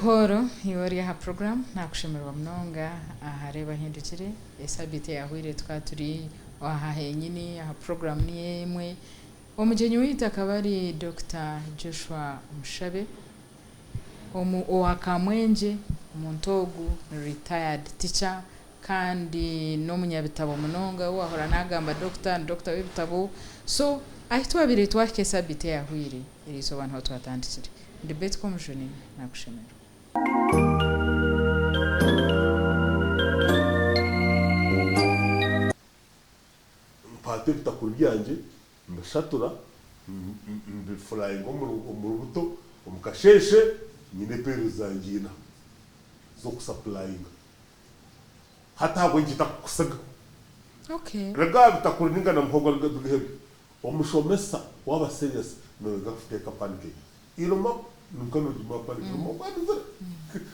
Buhooro iwe ori aha puroguraamu naakushemererwa munonga aha Reeba Hindukire. Esabiiti eyahweire tukaba turi aha henyini aha puroguraamu niyo emwe. Omugyenyi waitu akaba ari Dokita Joshua Mushabe omu owa Kamwengye. Omuntu ogu ni retired teacher kandi n'omunyabitabo munonga ou waahurira naagamba dokita ni dokita w'ebitabo. So ahi twabaire twahika esabiiti eyahweire, eriizooba niho twatandikire. Ndi Betty Komujuni, naakushemererwa. Nkwata ebitakuri byangye mbishatura, mbifurayinga omu rubuto, omu kasheeshe nyine epeerezi zangye ina z'okusapurayinga. Hati ahabw'enki ntakukusiga? Okay. Rega aha bitakuri ninga na muhogo rega ebyo. Omushomesa waaba serious noyega kuteeka pancake. Iroma ninka nogima pancake iroma okwanuzire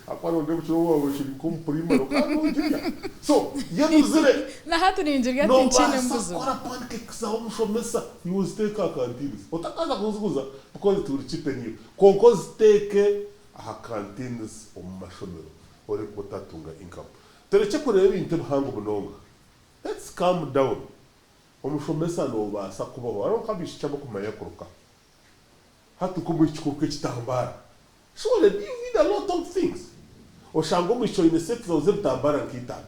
ahakuba noreeba ekiro waaba kiri nk'omu primary okaba nogirya. So yenuzire. Na hati ningirya tinkiine Nobaasa buzibu. kukora pancakes zawe omushomesa iwe oziteeke aha canteens. Otakaza kuziguza because it will cheapen you. Kwonka oziteeke aha canteens omu mashomero. Oreke otatunga income. Turekye kureeba ebintu ebihango munonga. Let's calm down. Omushomesa nobaasa kubaho. Hariho nk'abaishiki abakumanya kuruka. Hati nk'omwishiki kuruka ekitambaara. Surely you need a lot of things. Oshanga omwishiki oine set zawe z'ebitambaara nka itaano.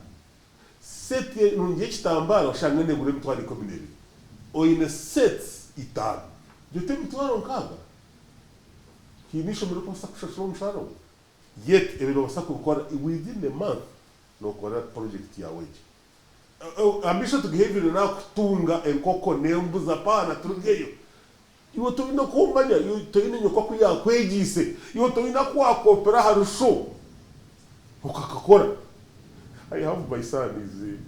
Set nungi y'ekitambaara oshange negura emitwaro 12. Oine sets itaano. Egyo t'emitwaro nkaaga? Haine eishomero erikubaasa kukushashura omushaara ogwo? Yet ebi nobaasa kubikora within a month nokora project yawe egyo. Amaisho tugaheebire nakutunga enkoko n'embuzi apaana turugeyo. Iwe toine oku omanya, iwe toine nyoko oku yakwegiise, iwe toine aku wakopera ahari sho okakakora. I have my son is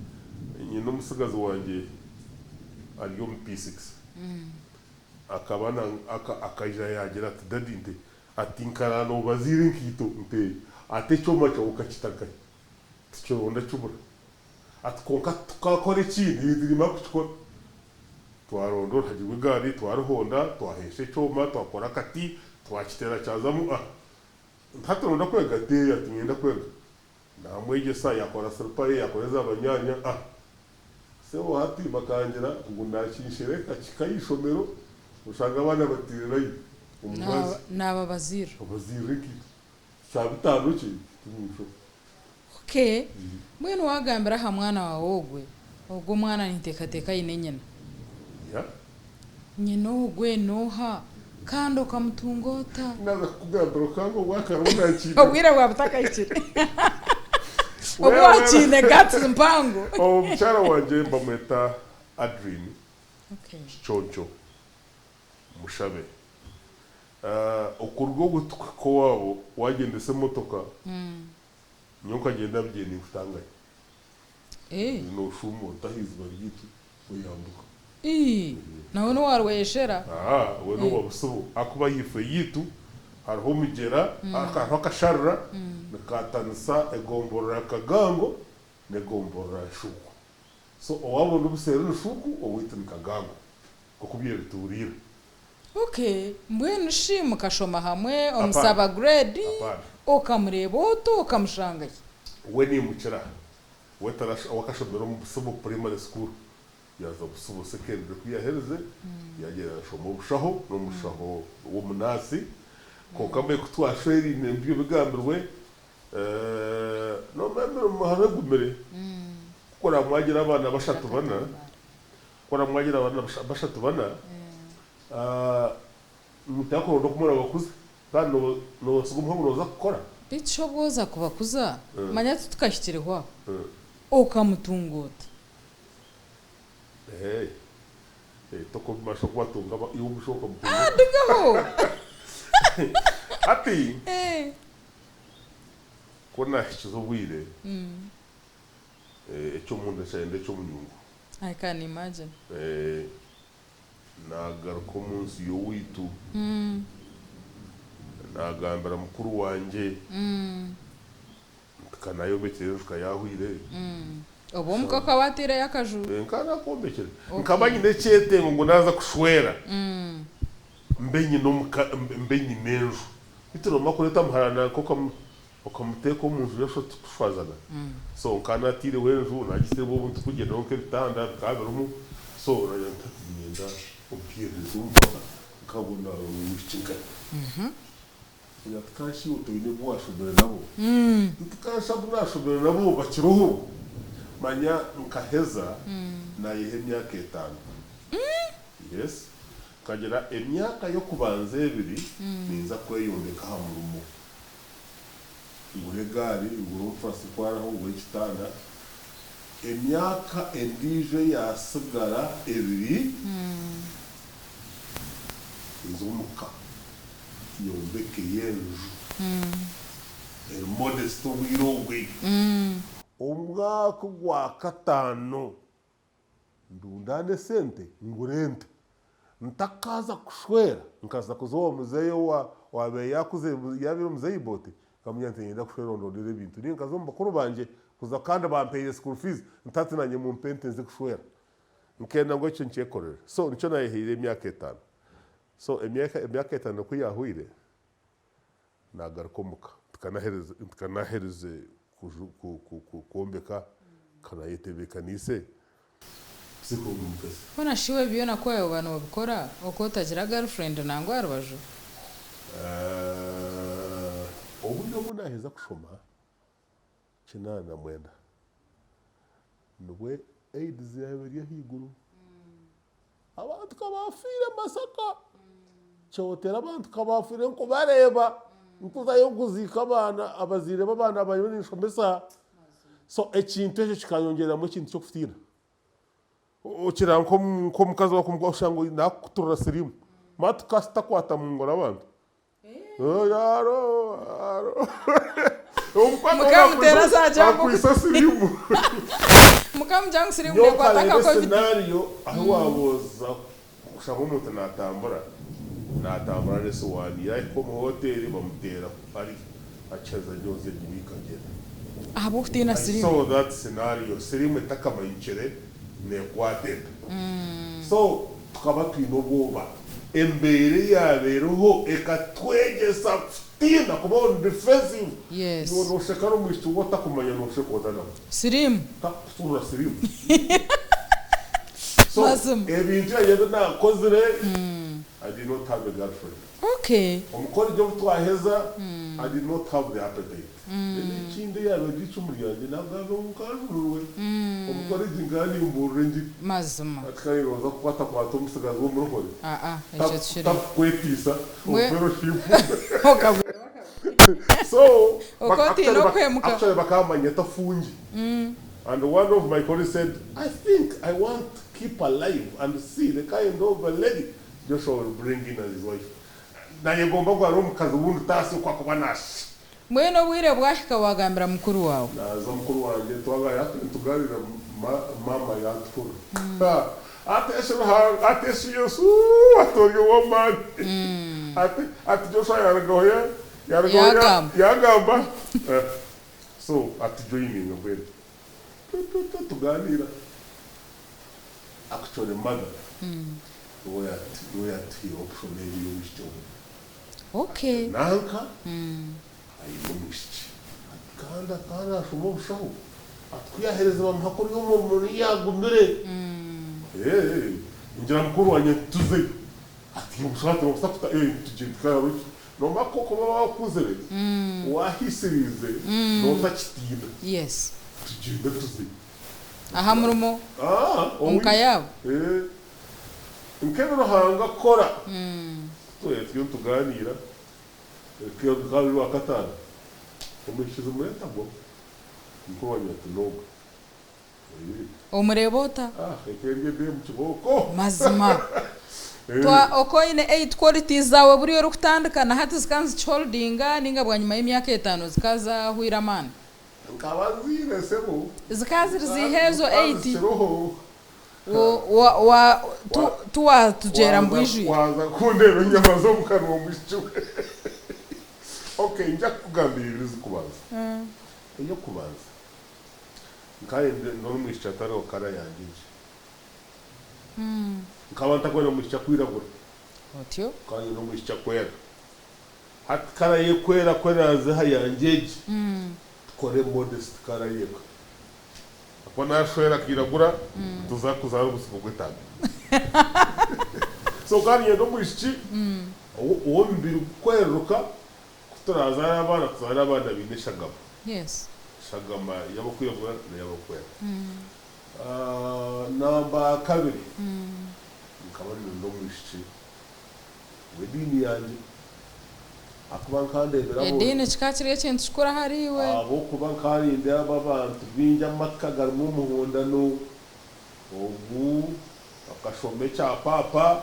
nyine omutsigazi wangye ari omu P6 akaba akaija yagira ati daddy nte Ati nkaraara nobaziira enkaito nte ati ekyoma kyawe okakita nkahi? Tikironda kibura. Ati kwonka tukakora ekindi ebintu nimara kukikora. Twaronda oruhagi rw'egaari twaruhonda, twaheesha ekyoma, twakora akati, twakiteera kyazamu ah hati noyenda kwega? Ati ee ati niinyenda kwega. Naamwegyesa yaakora siripa ye yaakora eza banyaanya ah sebo hati bakangira ngu naakinshereka kika aha ishomero oshanga abaana bataire layini omu mwazyo. Naababaziirira. Abaziirira enkaito. Kya bitaano kye timunshobe. Okay, mbwenu waagambira aha mwana waawe ogwe, ogwo omwana ninteekateeka aine nyina. Yeah. Nyina ogwe n'oha? Kandi okamutunga ota? Naaza kukugambira okanga obwakare obu naakiine. Obwire bwawe butakahikire. Obu waakiine guts mpango. Omukyara wangye nibamweta Adrine Kiconco Mushabe. Okuruga obwo tukuhika owaabo waagyendesa emotoka, nyowe nkagyenda aha bigyere ninkutanganya. Nooshuuma ota aha iziba ryaitu oyambuka. Ii, Nawe n'owa Rweshera. Aa, we n'owa Busibo ahakuba ahaifo yaitu hariho omugyera, hariho akasharara nikaatanisa egomborora ya Kagango n'egomborora ya Shuuku. So owaabo ni Buseeri ni Shuuku, owaitu ni Kagango nk'oku byabaire bituuriire. Okay, mbwenu shi mukashoma hamwe omu Apaana, saba grade, apaana. okamureeba ota, okamushanga hi? We niimukira. We akashomera omu Busibo Primary School, yaaza Busibo Secondary ku yaaherize yaagyenda yaashoma obushaho, n'omushaho w'omunaasi. Kwonka mbwenu ku twashweraine nibyo bigambirwe, noomanya emirimo hariho egumire, ku oraabe mwagira abaana bashatu bana, ku oraabe mwagira abaana bashatu bana, nimutandika kuronda oku muraabakuze kandi noobatsiga omuka ngu nooza kukora. Beitu shi obu oza kubakuza, manya titukahikireho aho. Okamutunga ota? Eeh tokubaasa kubatunga iwe omusha okamutunga ota? Ndugaho! Hati ku naahikize obwire, eky'omunda kyayenda eky'omunyungu. I can imagine. Naagaruka omu nsi y'owaitu, naagambira mukuru wangye. Nti ka naayombekire enju ka yaahwire. Obwo omuka okaba waateireyo akaju? Nkaba naakombekire. Nkaba nyine ekyetengo ngu naaza kushwera mbe nyine omuka, mbe nyine enju. Beitu noomanya kureeta muhara nanka okamu. Okamuteeka omu nju yasho tikushwazana. So nkaba natiireho enju nagiteebwa obuntu kugyenda nk'ebitanda bikaba birimu so nagira nti hati niinyenda omuheereza omu nkabona omwishiki nkahe. Ngira nti kanshi iwe toine bu washomire nabo? Nti kanshi abu nashomire nabo bakiriho? Manya nkaheza nayeha emyaka etaano. Yes. Nkagira emyaka y'okubanza ebiri ninza kweyombeka aha murimo. Ngure egaari, ngure omufasi kwaraho, ngure ekitanda. Emyaka endiijo eyaasigara ebiri, nze omuka nyombekeyo enju eri modest obwire obwe. Omwaka ogwa kataano Ndundaane esente ngure ente. Ntakaaza kushwera nkaza kuza owa muzeeyi owaabaire yaakuze yaabaire omuzeeyi Bote nkamugira nti niinyenda kushwera ondondere ebintu. Nainga nkaza omu bakuru bangye kuza kandi bampaire school fees nti hati naanye mumpe ente nze kushwera. Nkenda ngu ekyo nkyekorere. So nikyo naayehaire emyaka etaano. So emyaka etaano ku yaahwaire, Naagaruka omuka ntikanaherize kwombeka nkanayetebeekaniise kuziika ogwo mukazi. Hoona shi iwe byona ku oba noobikora okwo otagira girlfriend nangwa aha rubaju? Obwire obu naaheza kushoma 89 nibwo AIDS yaaba eri ahaiguru. Abantu ka baafiire Masaka! Kyotera abantu ka baafiire nkubareeba nkuzayo kuziika abaana, abazaire b'abaana bariyo ninshomesa. So ekintu ekyo kikanyongyeramu ekintu ky'okutiina. Okira nk'omukazi waakumuka oshanga ngu naakukuturira siriimu. Manya tukasita kwata mu ngaro abantu. Mukamutera za jangu. Akwisa sirimu. Mukamugira ngu sirimu Nyowe nekwata nkareeba nka covid. scenario ahu wabuuza kushanga omuntu natambura, natambura n'esowaani yahika omu hoteri bamuteera ari akiheza yoza egibiika agyenda. Ahabw'okutiina I sirimu. saw that scenario, sirimu etakamanyikire nekwata eta. So tukaba twine obwoba. Embeera eyaabaire ekatwegyesa kutiina kuba on defensive. Yes. Iwe noosheka n'omwishiki ou otakumanya noosheka ota nawe? Siriimu. Takukutuurira siriimu. So Mazima. ebintu ebyo ebi naakozire, I did not have a girlfriend. Okay. Omu college obu twaheza, I did not have the appetite. Reero ekindi eyaaba eri eicumu ryangye naagamba ngu nkanjururwe. Omu college nkaba nimbuurira engiri. Mazima. Hati ka nooza kukwatakwata omutsigazi w'omurokore, Aa, ekyo tikiriho. takukwetiisa omu Mbwe fellowship. okagwera bakagwera. So, Oku otiine actually, okuhemuka. actually bakamanya tafungi. And one of my colleagues said, I think I want to keep alive and see the kind of a lady Joshua will bring in as his wife. Nayegomba ngu hariho omukazi wundi taasi oku akuba nashusha. Mbwenu obwire bwahika waagambira mukuru waawe. Naaza mukuru wangye twagaaya ati nitugaaniira maama yaatuhurira. Ati eshi Ruhanga, ati eshi Yesu, ati ori ow'amaani. Ati ati Joshua yaarugaho yaarugaho Yaagamba. yaagamba. So atujoininga mbwenu tugaaniira. Actually mother niwe yaatuhaire option egyo ey'omwishiki ogwo. Okay. Nanka aine omwishiki ati kandi akaba nashoma obushaho ati kuyahereza bamuha kuriya omurimo niyo yagumire eeh ngira mukuru wangye nti tuzeyo ati omushaho ati nobusa kuta eeh tugyende tikaruki nomanya ku okuba wakuzire wahisiriize notakitiina Yes. tugyende tuzeyo Aha murimo aah omu ka yaabo. Eeh Nk'ebi Ruhanga akora. Twena turiyo nitugaaniira, rukaba ruri Rwakataano, omwishiki zimureeta gwo, mukuru wangye ati n'ogwe. Omureeba ota? Ah, eka eri ebe omu kibooko. Mazima. Twa oku oine eight qualities zaawe buriya orikutandika na hati zikaba nizikiholdinga ninga bwanyima y'emyaka etaano zikaba zahwire amaani? Nkaba nziine sebo. Zikaba ziri ziiha ezo Zikaba eight? zikiriho. Tuwatugyera mbwijwire. Waaza kundeeba enyama z'omu kanwa omwishiki we. Okay, nja kukugambira ibiri ezikubanza. Ey'okubanza, nkanye ndora omwishiki atari wa colour yangye gye. Nkaba ntakwenda mwishiki akwiragura. Otyo. Nkaba nyenda omwishiki akwera. Hati kara y'ekwera ku eraaze aha yangye egi, tukore modest kara y'eka. Ahakuba naashwera akairagura, nituza kuzaara obutsiko bw'etaama. So nkaba niinyenda omwishiki ow'omubiri gukwereruka, ku turaazaare abaana, tuzaare abaana baine eshagama. Eshagama y'abarikwiragura n'ey'abarikwera. Namba kabiri, nkaba niinyenda omwishiki w'ediini yangye ahakuba nkandeebera abo. Ediini kikaba kiri ekintu kikuru ahariiwe. Ahabw'okuba nkanindeeba abantu baingi amaka garimu omuhondano, ogu akashoma ekya paapa,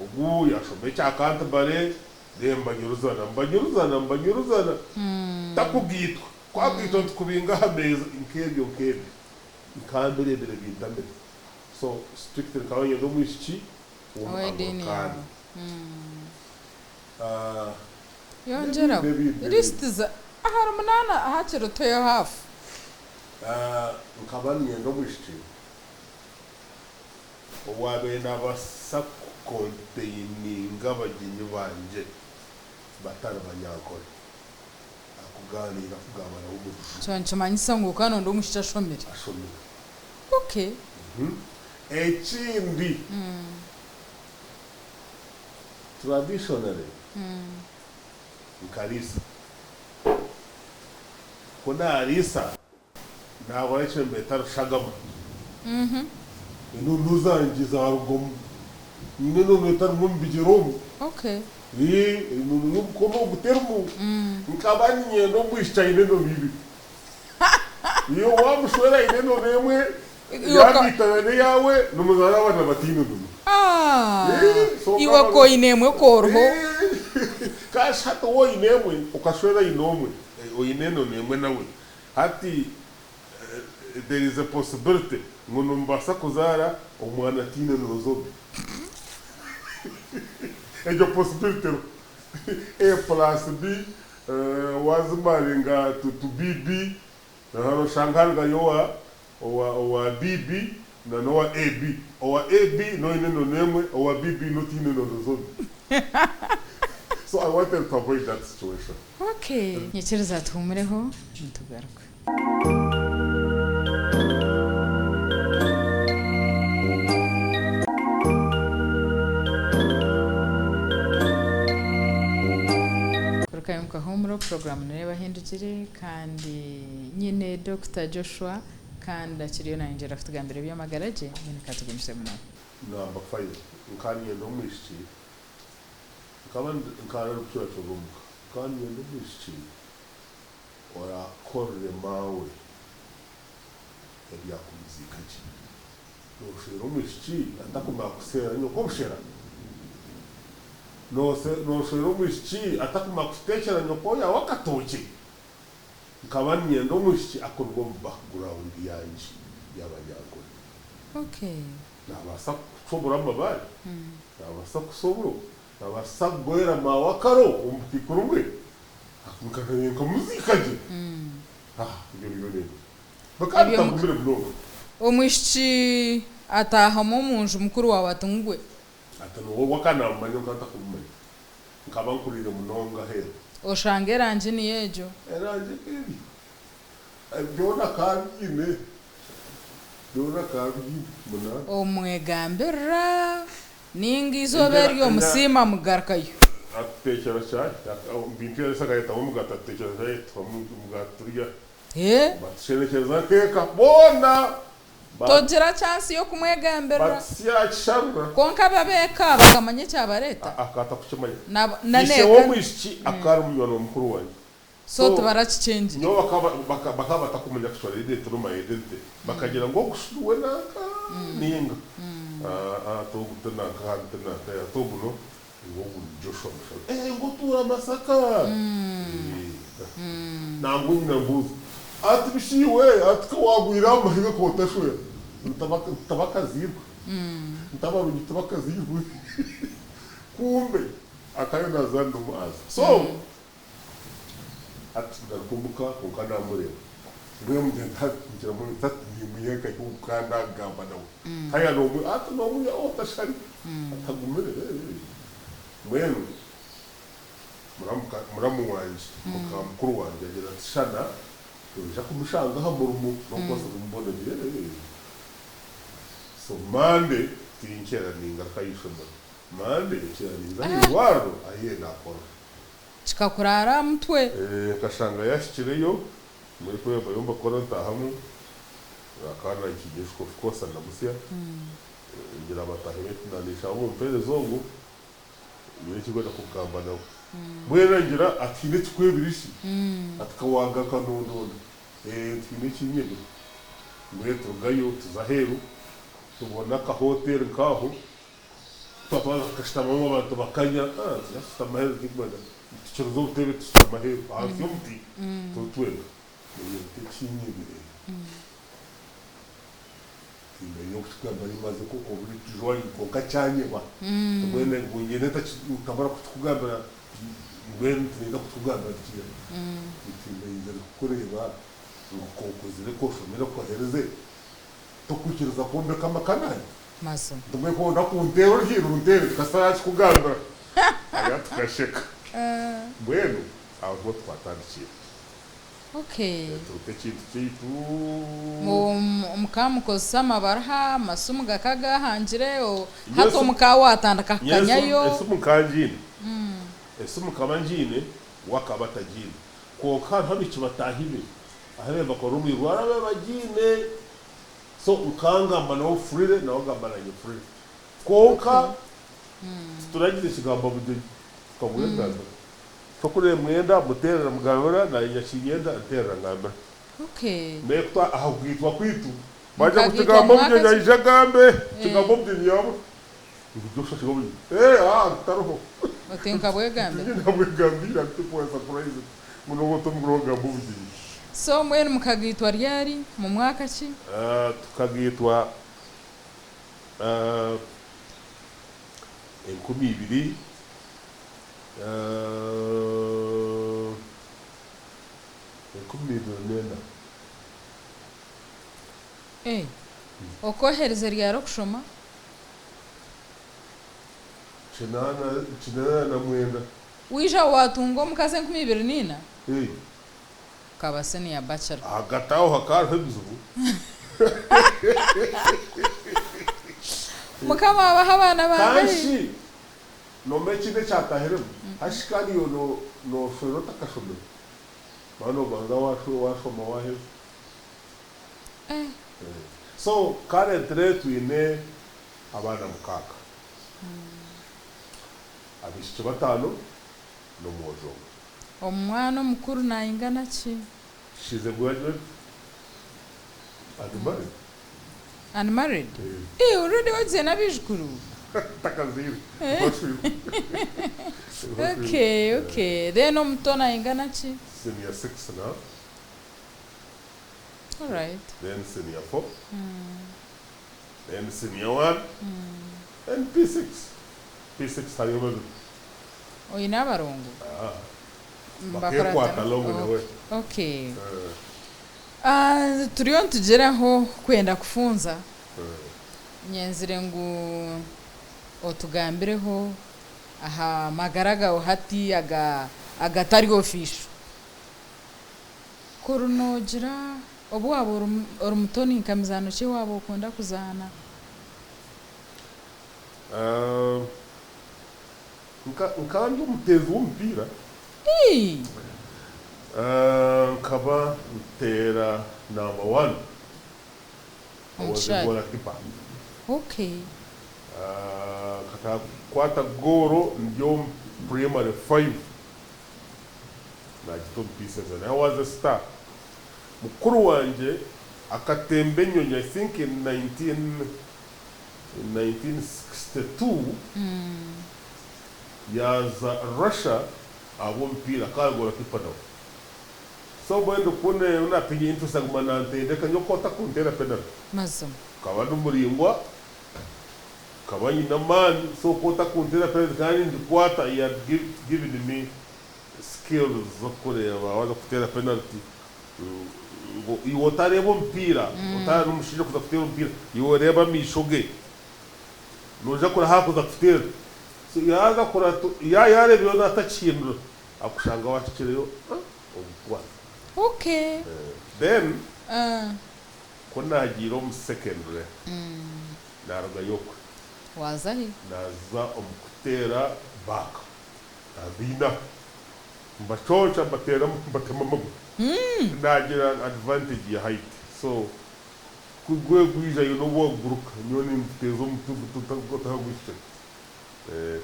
ogu yashoma ekya kantibare, then nibanyuruzana, nibanyuruzana, nibanyuruzana, takugaitwa, ku akugaitwa nitukubinga aha meeza, nk'ebyo nk'ebyo. Nkambireebire bintamire. So strictly nkaba niinyenda omwishiki w'omu Ow'ediini Angurikaani. yaawe. Yongyeraho. N'ebindi, n'ebindi. Lisiti za ahari munaana hakiri oteyo haafu. Nkaba niinyenda omwishiki owaabaire naabaasa kukonteininga abagyenyi bangye batari Banyankore. Akugaaniira kugamba nabo omu Rujungu. Kyo nikimanyisa ngu okaba noyenda omwishiki ashomire. Ashomire. Okay. Ekindi, traditionally nkariisa. Ku naariisa, naabona eki nibeeta rushagama. Enono zangye zaarugamu. Nyine enono etarimu omu bigyere omu. Enono y'omukono ogu terimu. Nkaba niinyenda omwishiki aine enono ibiri. Iwe waamushwera aine enono emwe, yaagaitana n'eyaawe, nimuzaara abaana bataine nono. Iwe ku oine emwe ku oriho. Kandi hati waaba oine emwe, okashwera aine omwe, oine enono emwe nawe, hati there is a possibility ngu nimubaasa kuzaara omwana ataine nono zombi. Egyo possibility eriho. A plus B Waazimaringa to BB, hariho oshanga harigayo owa owa owa BB na n'owa AB. Owa AB n'oine enono emwe, owa BB n'otaine enono zombi. So I wanted to avoid that situation. Okay. Nyikiriza tuhumureho nitugaruka. Kurukayo omu kahuumuro, puroguraamu nereeba ehindukire kandi nyine Dokita Joshua kandi akiriyo nayongyera kutugambira eby'amagara gye, mbwenu katugumisemu nawe. Namba five, Nkaba niinyenda omwishiki, nkaba nkaba nari kucuracurira omuka, nkaba niinyenda omwishiki Orakorere maawe ebyakumuziika gye. Nooshwera omwishiki atakumara kuseera nyoko obushera? Nooshwera omwishiki atakumara kuteekyera nyoko yaawe akatookye? Nkaba niinyenda omwishiki akuruga omu background yangye y'Abanyankore. Naabaasa kushobora amabaare? Naabaasa kusa oburo? Naabaasa kugwera maawe akaro omu bukaikuru bwe? Nkamuziika gye. Ebyo nibyo nenda. Bikaba bitagumire munonga. Omwishiki ataahamu omu nju mukuru waawe ati ngwe. Ati niwe wakanamumanya nka ntakumumanya. Nkaba nkuriire munonga aheeru. Oshanga erangi niyo egyo. Erangi nk'eryo. Byona akaba abiine. Byona akaba abiine munonga. Omwegambirira. Nainga eizooba eri omusiima mugarukayo. Atuteekyera chai, bintu yaresa akayetamu omugaati atuteekyera chai tuhamu omugaati turya. Batusherekyeza nk'eka boona. Togira chance y'okumwegambirira. Batusya aha kisharura. Kwonka abo ab'eka bakamanya ekyabareeta? Akaba atakukimanya. Ishe w'omwishiki akaba ari munywani wa mukuru wangye. So tibarakikyengire. Nyowe bakaba batakumanya actually identity no my identity bakagira ngu ogu shi niwe nanka ninga ati ogu ti nanka hanu ti nanka ati ogu no ngu ogu ni Joshua Mushabe eh ngu otuura Masaka eh nangwa nyina ambuuza ati bishi iwe ati ka wagwire aha mahega ka otashwera ntabakaziirwe ntabarungi tibakaziirwe kumbe akayo nazaana omu aza so Hati ngaruka omuka kwonka naamureeba. Mbwenu ngira ngira nti hati nimwiha nkahi ogu kandi naagamba nawe. Haya noomwiha hati noomwiha ota shari atagumire. Mbwenu muramu. muramu wangye, muka mukuru wangye agira ati, Shana, noija kumushanga aha murimo n'okubaasa kumubona ogire ee. So Monday tinkyera ningaruka aha ishomero. Monday nkyera ninza aha irwariro ahu yabaire nakorera. Kikakuraara aha mutwe. Nkashanga yahikireyo, mbwenu ku bariyo nibakora ntaahamu, akaba nankiijuka of course andamutsya, ngira bataahi be naaneshaba mumpeereze ogu, nyine eki ndikwenda kugamba nawe. Mbwenu angira ati haine ekikwebire shi? Ati ka waagaruka nondonda. Eeh tihaine ekinyebire. Mbwenu turugayo tuza aheeru, tubona aka hotel nk'aho, Twatwaza tukashutamamu abantu bakanya, tuza tushutama aheeru turikumanya tukirize obutebe tushutama aheeru ahansi y'omuti turi twenka. Noyenda ekinyebire timanyire okukigamba nimaze oburi kwonka kyanyeba mbwenu ngu ngyende ntabura kukikugambira mbwenu tinyenda kukikugambira tikiri timanyire kukureeba ngu k'okuzire k'oshomire k'oherize tokwikiriza kwombeka amaka nanye? Mazima. Nti ku orikuba kunteera oruhiiri runteere kasita yakikugambira hariya tukasheka. Mbwenu aho niho twatandikiire. Okay. Turuka ekintu kyaitu. Mukaba mukozesa amabaruha, amasimu gakaba gahangire, hati omukaba watandika kukanyayo. Esimu nkaba ngiine, esimu nkaba ngiine we akaba atagiine. Kwonka hariho abaishiki bataahi be ahu baabaire nibakorera omu irwariro ababaire bagiine. So nkangamba nawe freely nawe agamba nanye freely kwonka tituragize kigambo bugyenyi tukabwegambira tokureba mwenda muterera mugambira nanye nyakinyenda nterera ngambira naye kutwa aha kugaitwa kwitu bagira ngu Mukagaitwa kigambo mwaka bugyenyi ki? aije agambe kigambo bugyenyi yabura ngu Joshua kigambo bugyenyi eeh aah titariho Oti nkabwegambira. Tinye nabwegambira people were surprised ngu noba ota omukuru wagamba obugyenyi. So mbwenu mukagaitwa ryari? Mu mwaka ki? Tukagaitwa 2000 2004. Eh, okohereza ryari okushoma? 89. Waija waatunga omukazi 2004? Okaba senior bachelor. Ahagati aho hakaba hariho ebizibu. Mukama abahe abaana bangahi? Kanshi nomanya ekindi ekyatahiremu? Hashi kandi iwe noshwera otakashomire. Noba nobanza washoma waheza. So currently twine abaana mukaaga. Abaishiki bataano n'omwojo omwe. Omwana omukuru naingana ki? She is a graduate and married. And married? Eh. Already wagize n'abaijukuru? Ntakazaire. Okay, okay. Then omuto naingana ki? Senior six now. Alright. Then senior four. Then senior one. Then P6. P6 hariyo babiri. Oine abarongo? Ah. Bakekwata along the way. Okay. Ah, turiyo nitugyeraho kwenda kufunza. Nyenzire ngu otugambireho aha magara gawe hati aga agatari official. Kuri nogira obu waaba ori muto ni nka mizaano ki ei waaba okunda kuzaana? Nkaba ndi omuteezi w'omupiira. Nkaba nteera namba wani. I was a goalkeeper. Nkatandika kukwata goolo ndi omu primary five naagita omu pieces and I was a star. Mukuru wangye akatemba enyonyi I think in 19 In 1962 yaaza Russia ahabw'omupiira akaba ari goalkeeper nawe. So mbwenu ndikubona naapinga interest aguma nantendeka nyowe ku otakunteera penalty. Mazima. Nkaba ndi muraingwa, nkaba nyine amaani so ku otakunteera penalty kandi ningikwata he had given me skills z'okureeba waaza kuteera penalty Ngu iwe otareeba omupiira, otareeba n'omushaija kuza kuteera omupiira, iwe reeba amaisho ge. Noija kuraha kuza kuteera. So yaaza kuratu, ya yaareeba yoona atakihindura. Akushanga wahikireyo omukwata. Okay. Then ku naagiire omu secondary naarugayo okwe. Waaza hi? Naaza omu kuteera back. Nabiina. Mbaconca mbateera mbatema amaguru. Naagira advantage ya height so ku gwegwijayo n'obu waguruka nyowe ninguteeza omutwe otahaguhikire.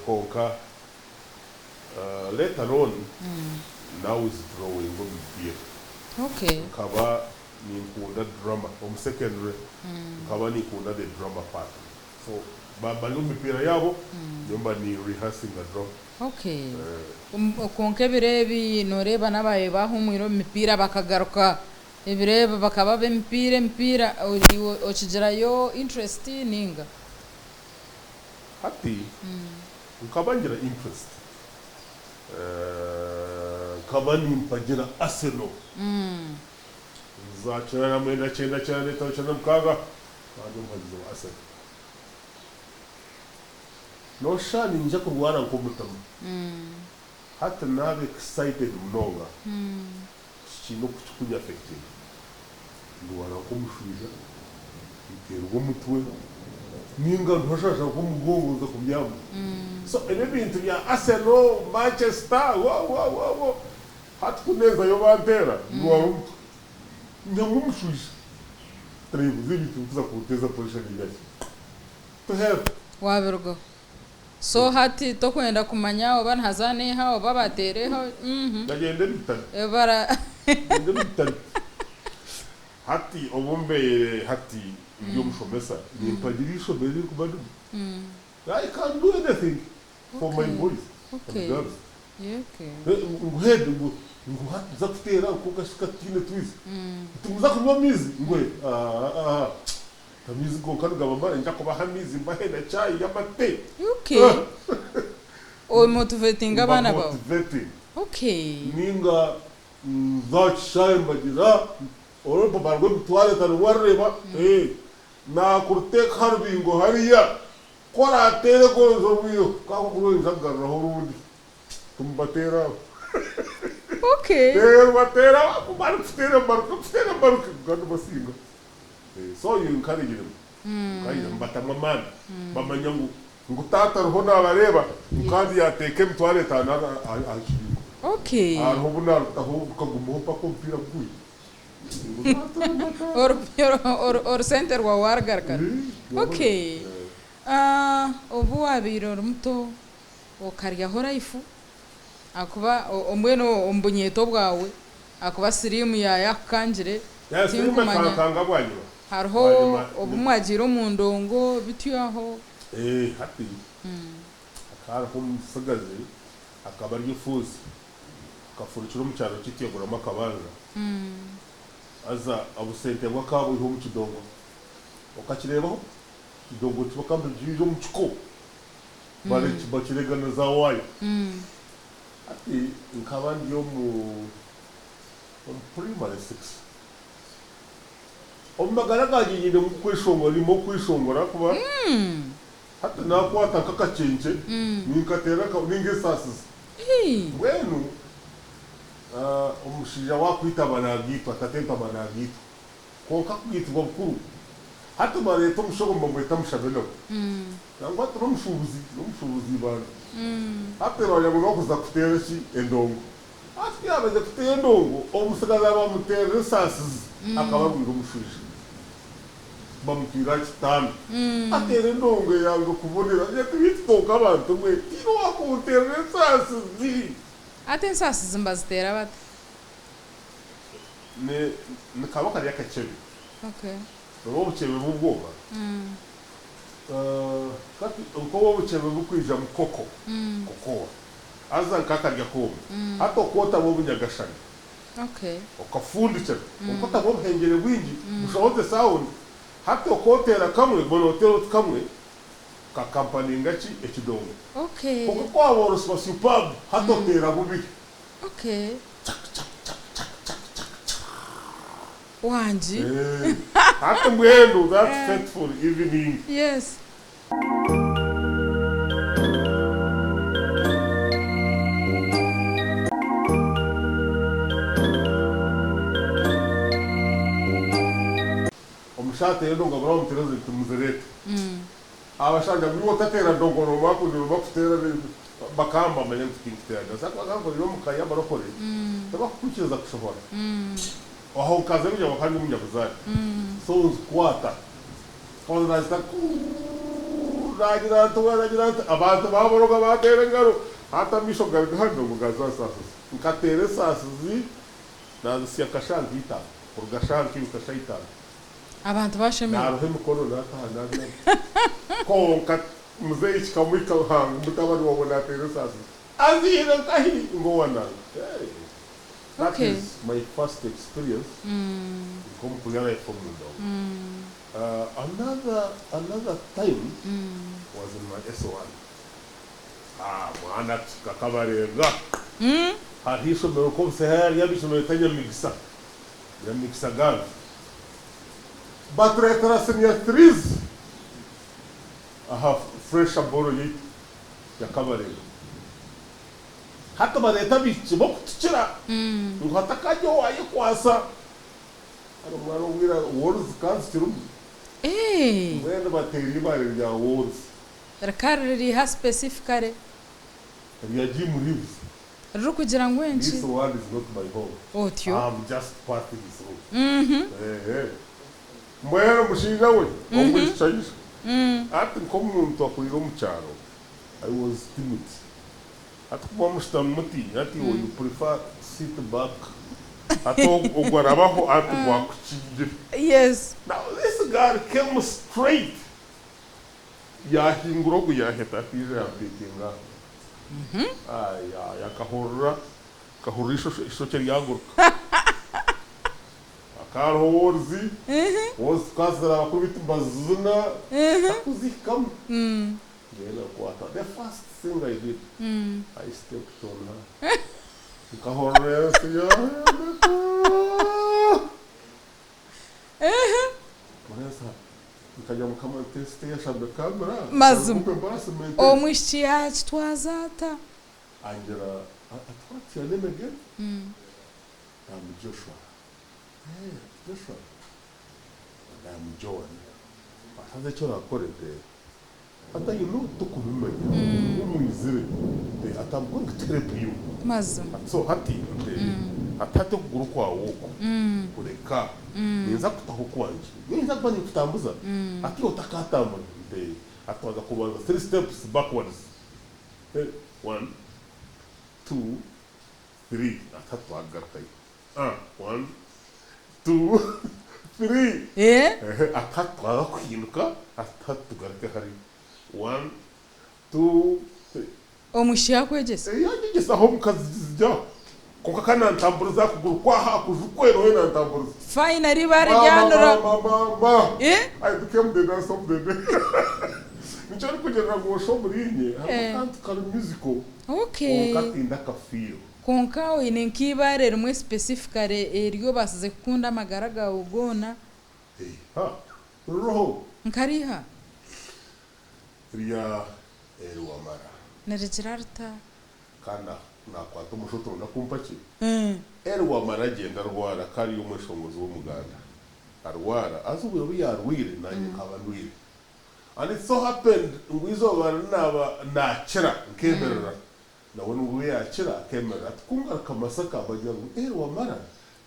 Kwonka Later on na withdrawinga omu mipiira. Nkaba ninkunda drama omu secondary nkaba ninkunda the drama part so baba bari omu mipiira yaabo nyowe mba ni rehearsinga drama. Okay. Kwonka ebiro ebi noreeba n'abaabaire baahumwire omu mipiira bakagaruka ebiro ebi bakaba ab'emipiira emipiira iwe okigirayo interest ninga? Hati Nkaba ngira interest nkaba nimpagira Arsenal za 99 95 96 nkaba ndi omuhagizi wa Arsenal. Noshusha niinyija kurwara nk'omutima. Hati naaba excited munonga kiine oku kikunyafectinga. Ndwara nk'omushwija, nteerwa omutwe, ninga nshasha nk'omugongo nza kubyama. So ebi ebintu bya Arsenal, Manchester, wo wo wo wo, hati ku neezayo banteera, ndwara omutwe. Nyamwa omushwija. Turayebuuza ebintu ebirikuza kunteeza pressure nibyaki. To hell! Waabirugaho. So hati tokwenda kumanya oba nihazaana eha oba bateera eha uhmm. Ndagyenda ebitari. Ebara. Ndagyenda ebitari. Hati obu mbeire hati ndi omushomesa nimpagira eishomero eri kuba ndimu. I can do anything for my boys and girls. Ngu head ngu ngu hati nza kuteera nk'okashika tihaine twizi. Nti muza kunywa amaizi? Ngu aah. Amaizi gonka nigabamara, ninja kubaha amaizi mbahe na chai y'amate. Okay. Omotivatinga abaana Mba baawe. motivating. Okay. Ninga nza aha kishaayi mbagira orupapura rw'emitwaro etaano warureeba? Ee. Naakuruteeka aha rubingo hariya, ku oraateere gonza orwiheho, ku ahabw'okuba noija kugaruraho orundi. Tumubateera aho. Okay. Reero bateera ku barikuteera mbaruke, kuteera mbaruke, kandi basinga. So you encourage them, encourage them, batamu amaani, bamanya ngu ngu taata ariho naabareeba ngu kandi yaateeka emitwaro etaano aha kibingo. Okay. Hariho obu naarutaho rukagumaho mpaka omupiira guhweire. Ngu taata taata. Orusente rwawe waarugarukana. Okay. Obu waabaire ori muto okaryaho life ahakuba mbwenu omu bunyeeto bwawe ahakuba siriimu yaayakukangire Ya siriimu tinkumanya ekankanga bwanyima. hariho Bwanyima obu ni. mwagiire omu ndongo bityo aho. Eeh hati hakaba hariho omutsigazi akaba ari efuuzi akafurukira omu kyaro kyaitu yaguramu akabanja haza obusente bwe akaba abwiha omu kidongo okakireebaho ekidongo kibakaba nibakiija omu kiko Bakiregana za waaya. Hati nkaba ndi omu primary six. Omu magara gangye nyinemu okweshongora, nyinemu okweshongora ahakuba hati naakwata nk'akakyekye ninkateera ninga esaasizi. Mbwenu omushaija waakwita aba naagiitwa, tatento aba naagiitwa. Kwonka kugaitibwa bukuru. Hati bareeta omushaho nibamweta Mushabe nawe. Nangwa hati n'omushuubuzi, n'omushuubuzi ibanda. Hati baagira ngu n'okuza kuteera ki? Endongo. Hati ku yaabaize kuteera endongo, omutsigazi baamuteerera esaasizi, akaba arwaire omushwija. Bamutwire aha kitanda. Ateera endongo eyanga kubonera. Agira ati, Beitu kwonka bantu mwe, tihaine owaakunteerera esaasizi. Hati ensaasizi nibaziteera bata? Ni, nikaba kari akacebe. Okay. Oba obucebe bw'obwoba. Kati nk'obu obucebe bukwija mu koko, cocoa, haza nk'akarya kooma. Hati okwotamu obunyagashani. Okay. Okafundikira. Kwonka otamu obuhengyere bwingi, bushohoze sound. Hati okwoteera kamwe, guma nooteera oti kamwe, kakampaninga ki? Ekidongo. Okay. Kwonka ku waaba orisiba superb, hati oteera bubiri. Okay. Wangi. Hati mbwenu that fateful evening. Yes. Omushaija ateera endongo abura bamuteera nti muzireete. Abashaija ngu iwe otateera ndongo noomara kugira bakuteera bakaba nibamanya ngu tinkuteera ndongo. Ahakuba nkaba nkuriire omu ka y'abarokore tibakukwikiriza kushohora. Aho nkaza kugira ngu nkaba ndi omunyabuzaare so nzikwata nkabanza naazita kuuruu naagira nti naagira nti abantu baaboroga banteera engaro hati amaisho gari aha ndongo gaza aha saasi nkateera esaasi naazisya nka shaaha nka itaano kuruga shaaha nka ibiri kuhika shaaha itaano. Abantu bashemererwa. Naaruha emikono naataha naabyama. Kwonka muzeeyi kikamuhika ngu mutabani waawe naateera esaasi. Aziihire nkahi? Ngu owa nanka. Hey! That is my first experience nk'omu kurya life omu ndongo. Another another time was in my SO1. Ah mwana kikabarenga. Hariho eishomero nk'obuseha hariyo ab'eishomero ryetwa Nyamigisa. Nyamigisa Girls. Batureetera senior threes aha fresher ball yaitu ya Kabalega. Hati bareeta abaishiki b'okutukira ngu hatakaagira owaayekwasa. Hati omwana obwire walls zikaba zikirimu. Mbwenu bateera eibaare rya walls. Rikaba riri riiha specifically? Rya Jim Reeves. Ririkugira ngu enki? This world is not my home. Otyo. I am just passing through. Ehe. Mbwenu omushaija we omwishiki aija. Hati nk'omuntu akuriire omu kyaro, I was timid. Hati kuba mushutami muti, hati iwe you prefer sit back. Hati ogwo arabaho hati gwakukingira. Yes. Now this girl came straight. Yaahingura ogu yaaheta akaija yampiikinga aha. Ayi akahurira akahurira eishokye ryaguruka. Hakaba hariho woruzi, woruzi tukaba abakuru baitu nibazizina takuzihikamu. Mbwenu nkwata the first thing I did, I stepped on her. Nkahurira ensi yaahinduka. Mureza nkagira mukama nti ensi teyashabire kamera. Mazima. Omwishiki yakitwaza ata? Angira ati what's your name again? I'm Joshua. Hey Joshua. I'm Joan. Haza eki orakore Ati you know tokubimanya omwizire ati I'm going to help you. Mazima. Ati so hati ati hati okuguru kwawe oku kureka ninza kutaho okwangye nyowe ninza kuba ninkutambuza ati iwe otakatambura ati twaza kubanza three steps backwards one, two, three ati hati twagarukayo one, two, three ati hati twaza kuhinduka ati hati tugaruke hariya one, two, three. Omwishiki yaakwegyesa? Yanyegyesa aho omukazi ziryaho kwonka ka nantamburiza aha kuguru kwaha kuju kwe niwe nantamburiza. Finally eibaare ryanura. Maama maama maama I became the nurse of the day. Nikyo ndikugirira ngu osha omuriinye harimu akantu kari musical kwonka tindakafiirwe. Kwonka oine nk'eibaare rimwe specifically eri obaasize kukunda amagara gaawe goona? Eha, ririho. Nka riiha? Rya Eri Wamara. Nirigira rita? Kandi naakwata omushoto ndakumpa ki? Eri Wamara agyenda arwara ka ari omweshongozi w'Omuganda. Arwara, haza obwire obu yaarwaire naanye nkaba ndwaire. And it so happened ngu eizooba ri naaba naakira nkeemerera, Nawe nibwo yaakira akeemerera ati, Ku ngaruka Masaka, bagira ngu Eri Wamara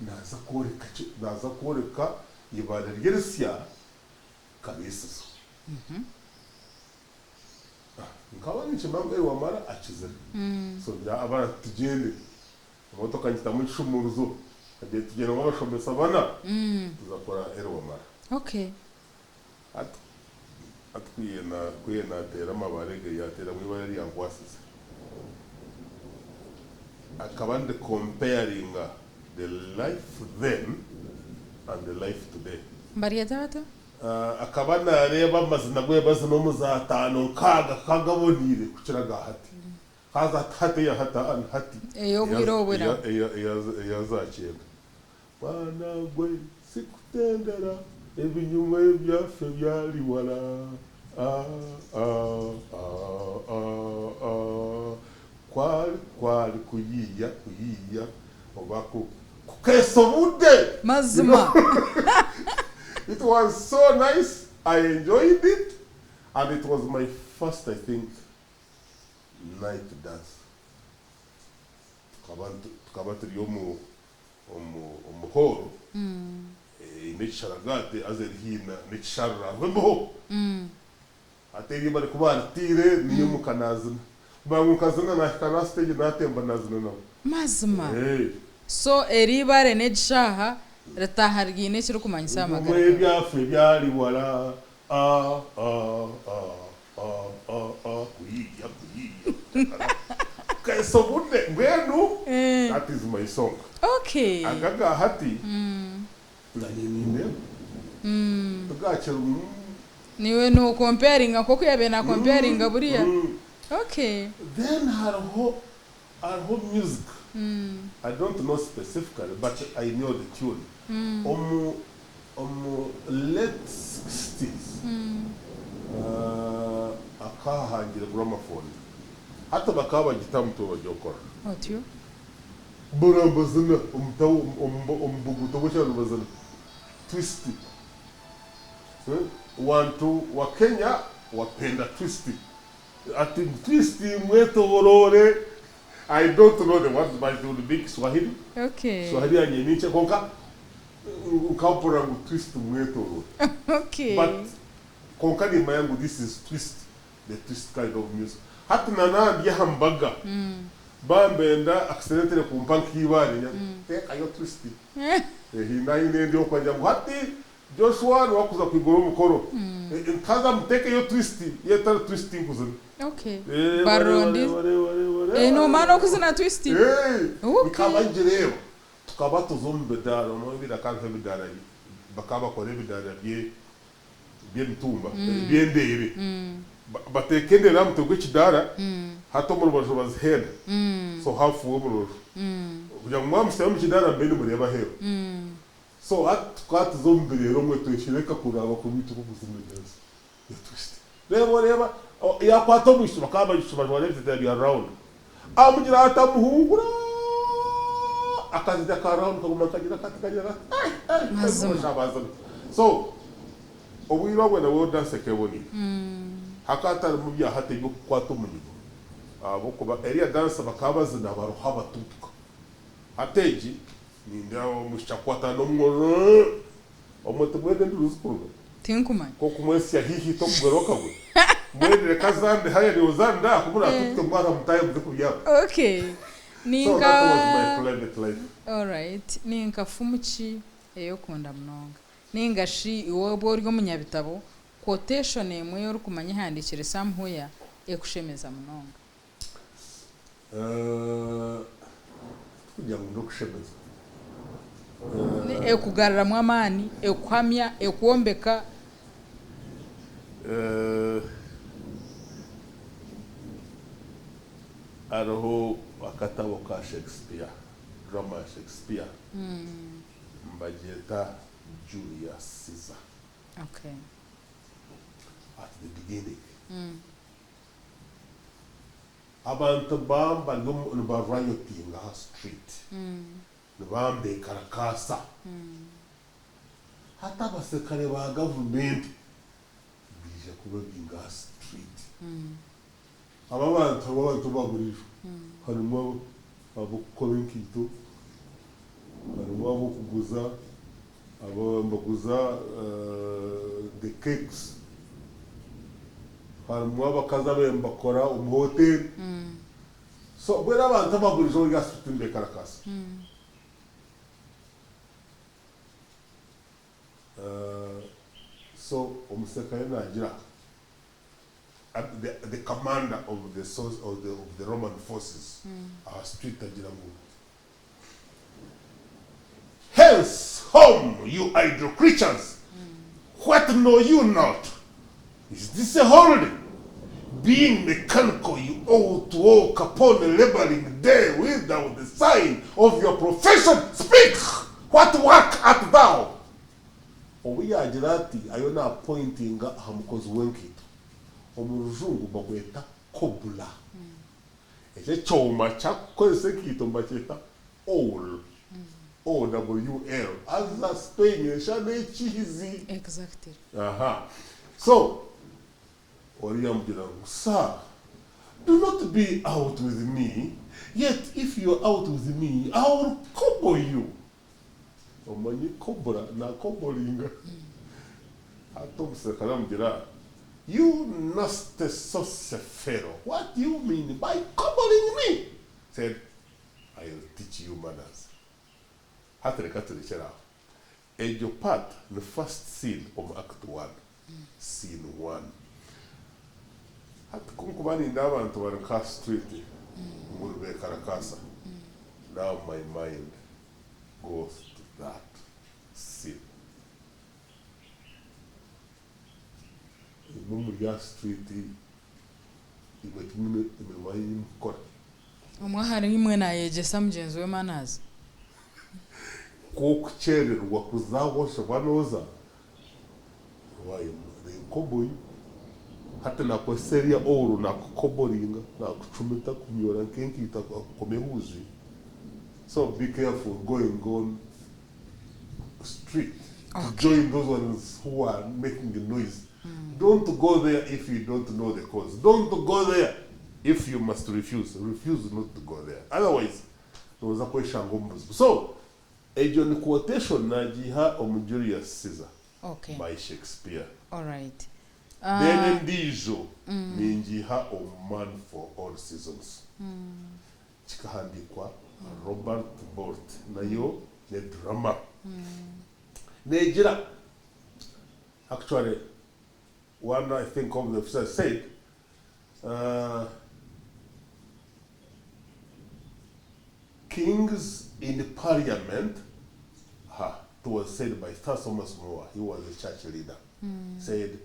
naaza kworeka ki? Naaza kworeka eibaare rye risya Kabeesizo. Nkaba ninkimanya ngu Eri Wamara akizire. So ngira abaana ati tugyende. Emotoka ngitamu ekishumuruzo, tugyenda nk'abashomesa bana, tuza kureba Eri Wamara. Hati hati ku ku naateera amabaare ge, yaateeramu eibaare eryankwasize. Akaba ndi comparinga the life then and the life today. Nibaryeta bata? Akaba naareeba amazina agu bazina omu za taano nkaaga kagaboneire kukira aga hati. Haza hati hati eya hati aa ni hati Ey'obwire obu eya eya eya za kyenda. Mwana gwe sikutendera ebinyuma ebyaffe byali wala ah ah ah ah ah Kwali kwali kuyiiya kuyiiya oba ku kukeesa obudde Mazima. It was so nice, I enjoyed it and it was my first I think night dance. Tukaba tukaba turi omu omu omu hall eine ekisharagaate haza eri haihi n'ekisharara hariho embeho. Hati eryo barikuba bariteire niyo muka nazina. Kumanya ngu nkazina nahika n'aha stage natemba nazina nabo. Mazima. So eri ibare n'egishaaha ritaaha ryiine ekirikumanyisa aha magara Ebimwe gaawe. ebyafa ebyari wara ah ah ah ah ah ah kuyiiya kuyiiya kutakara Kesa obudde mbwenu that is my song. Aga aga hati nanye nindeeba tigakirimu. Niiwe no comparinga nk'oku yabaire na comparinga buriya. Okay. Then hariho hariho music I don't know specifically but I know the tune omu omu late sixties akahangire gramophone hati bakaba bagita aha mutwe bagyokora. Otyo. Barambazina omu town omu buguuto bw'ekyaro nibazina twist. Wantu wa Kenya wapenda twist ati twist mwetoroore I don't know the words but it would be Kiswahili Kiswahili yangye ni nkye kwonka nkampurira ngu twist mwetoroore but kwonka nimanya ngu this is twist the twist kind of music hati na nandi aha mbaga bambenda accidentally kumpa nk'eibaare teekayo twist Ehi naine ndi okwagira ngu hati Joshua niwe akuza kwigura omukoro. Nkaza mutekeyo twist ye etari twist nkuzina. Okay. Barondi. Eh nomara nokuzina twist. Eh nkaba ngireeba tukaba tuza omu bidaara omwe ebiraka hariho ebidaara bakaba bakora ebidaara bye by'emitumba by'endeere bateeka endeere aha mutwe gw'ekidaara hati omu rubaju bazihenda so half way omu rubaju kugira ngu mwaba mushutami omu kidaara mube nimureeba aheeru. So hati tukaba tuza omu bireero omwe tweshereka kuraba kubi turikuzina dance ya twist. Reeba oreeba yakwata omwishiki bakaba abaishiki bajwara ebiteteeya bya round amugira ati amuhungura akazina ka round kaguma nikagira kati kagira kati eh eh Mazima. Mazima. So obwire obwe nabwo dance ekaba eboniire. Hakaba hatarimu bya hati eby'okukwata omunyigo ahabw'okuba eriya dance bakaba bazina baruha batuutuka. Hati egi Nindeeba omwishiki akukwatana n'omwojo omwe tibwine enduuru zikuruga. Tinkumanya. Nk'okumwesya haihi tokugwera okagwe. Mbwenu reka azande haya niiwe ozande aha ku muratutuke mwaba mutaahe muze kubyama. Okay. Ni So nka that was my private life. Alright. Ni nka fumu ki ei okunda munonga? Nainga shi iwe obu ori omunyabitabo, quotation emwe ei orikumanya ehandiikire somewhere ekushemeza munonga? Tikugira ngu n'okushemeza. Ekugaruramu amaani, ekuhamya, ekwombeka. Hariho akatabo ka Shakespeare, drama ya Shakespeare, nibagyeta Julius Caesar. At the beginning. Abantu bamba niba riotinga aha street, nibamba enkarakaasa. Hati abaserukare ba gavumenti baija kubabinga aha street. Aba abantu harimu abantu aba buriijo, harimu ab'okukora enkaito, harimu ab'okuguza, aba nibaguza the cakes. Harimu abakazi ababaire nibakora omu hoteeri. So mbwenu abantu aba buriijo bari aha street nibekarakaasa. So omuserukare naagira the commander of the of the Roman forces aha street agira ngu Hence home you idle creatures, what know you not? Is this a holiday? Being mechanical you ought to walk upon a labouring day without the sign of your profession. Speak! What work art thou? Obu yaagira ati ariyo naapointinga aha mukozi w'enkaito. Omu rujungu bagweta cobbler. Eki ekyoma kyakukozesa enkaito nibakyeta awl. OWL haza Spain eshusha n'ekihizi. Exactly. Aha. So, oriya amugira ngu, Sir, do not be out with me, yet if you are out with me, I will cobble you. Omanye kobura nakoboringa. Hati omuserukare amugira, You nasty saucy fellow, what do you mean by cobbling me? Said, I will teach you manners. Hati reka turekyere aho. Egyo part ni first scene omu act one, scene one. Hati ku nkuba nindeeba abantu bari nka aha street ngu nibekarakaasa, now my mind goes to that scene. Imwe muri aha street imwe timwine emirimo ei mukukora. Omwe ahari imwe naayegyesa mugyenzi we manners. Ku okukyerererwa kuza ahu oshobwa nooza, waayemwa nenkoboyi. Hati naakozesa eriya ouro naakukoboringa, naakucumita kunyora nk'enkaito akukoma ehuuzi. So be careful going on street to join those ones who are making noise. Don't go there if you don't know the cause. Don't go there if you must refuse. Refuse not to go there. Otherwise, nooza kweshanga omu buzibu. So, egyo ni quotation naagiiha omu Julius Caesar by Shakespeare. Alright. Then endiijo ningiiha omu Man for All Seasons. Kikahandiikwa Robert Bolt nayo ne drama. Neegira, actually one I think of the officers said, Kings in parliament, ha, it was said by Sir Thomas More, he was a church leader, said,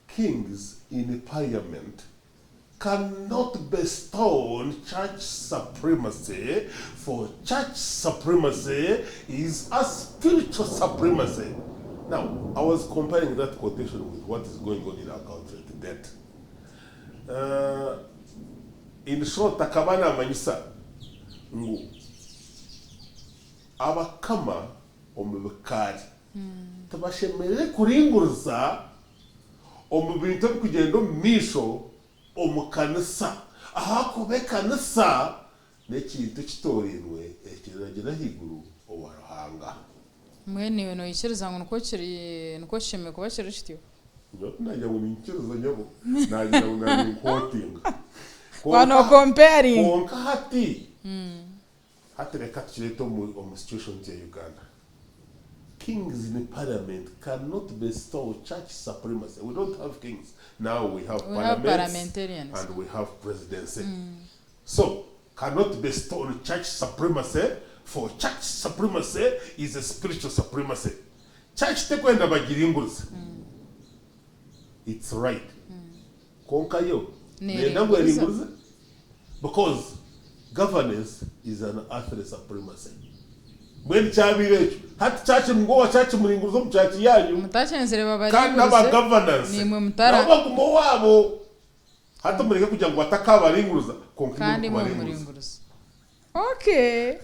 Kings in parliament cannot bestow on church supremacy, for church supremacy is a spiritual supremacy. Now, I was comparing that quotation with what is going on in our country to date. In short, akaba naamanyisa ngu abakama omu bikaari tibashemereire kuringuriza omu bintu ebirikugyenda omu maisho omu kanisa, ahakuba ekanisa n'ekintu ekitoorainwe ekiriragira ahaiguru owa Ruhanga. Mbwenu iwe noikiriza ngu nikwo kiri, nikwo kishemereire kuba kiri kityo? Nyowe tinagira ngu niinyikiriza nyabo, naagira ngu naaba ninkwootinga. Waaba nookomparinga. Kwonka hati, hati reka tukireete omu situation ya Uganda. Kings in parliament cannot bestow church supremacy. We don't have kings. Now we have We have parliaments parliamentarians. and we have presidency. So, cannot bestow on church supremacy, for church supremacy is a spiritual supremacy. Church tekwenda bagiringurize. It's right. Kwonka yo neyenda ngu Neringuriza. eringurize because governance is an earthly supremacy. Mbwenu kyabaire ekyo hati church ngu owa church muringurize omu church yanyu Mutakyenzire kandi n'aba babaringurize, governance naimwe mutara. nabo baguma owaabo. Hati mureke kugira ngu batakabaringuriza kwonka imwe Kandi imwe mukubaringuriza. mumuringuriza. Okay.